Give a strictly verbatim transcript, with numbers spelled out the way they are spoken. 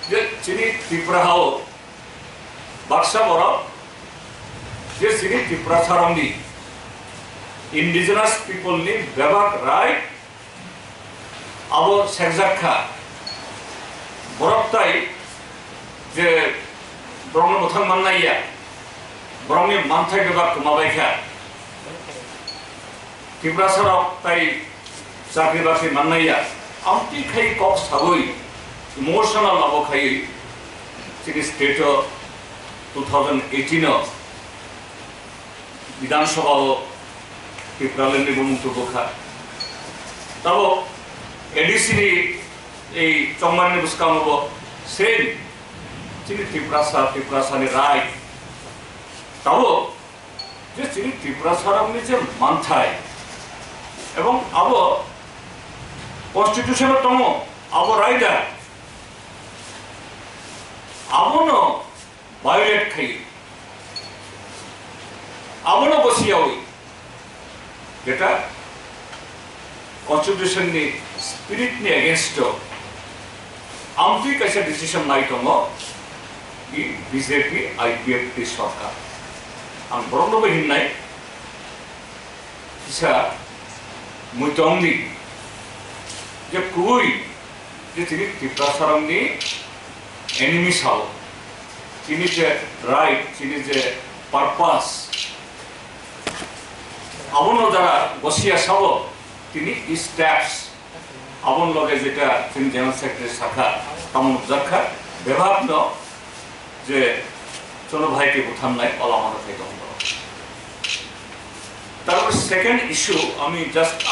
Je chini Tripura hao baksa borok je chini Tiprasa rokni, indigenous people ni bebak right abo sekjak kha. Borok tai je borokno mwthang mannaiya, borokni manthai bebak kwma bai kha. Tiprasa rok tai chakri bakri mannaiya, amtwi khai kok sawi emotional abo khai chini state o two thousand eighteen o Bidhan Sabha o Tipraland ni bumung tubu kha. Tabo A D C ni ei chongmani bwskango bo same chini Tiprasa, Tiprasa ni right. Tabo je chini Tiprasa rokni je manthai ebong abo constitution o tongo, abo raida abono violate khai, abono bosiyawi, jeta constitution ni spirit ni against o amtwi kaisa decision nai tongo i B J P I P F T sorkar. Ang borokno bo hinnai, kisa muitongni je kubui je chini Tiprasa rokni enemy sao, chini je right, chini je purpose, abono jara gosiya sao, tini steps, aboni loge jeta chini General Secretary sakha, tamo nukjakha, bebak no je cholo bhai ke buthamnai ola mano thai tongo. Tarpor second issue ami just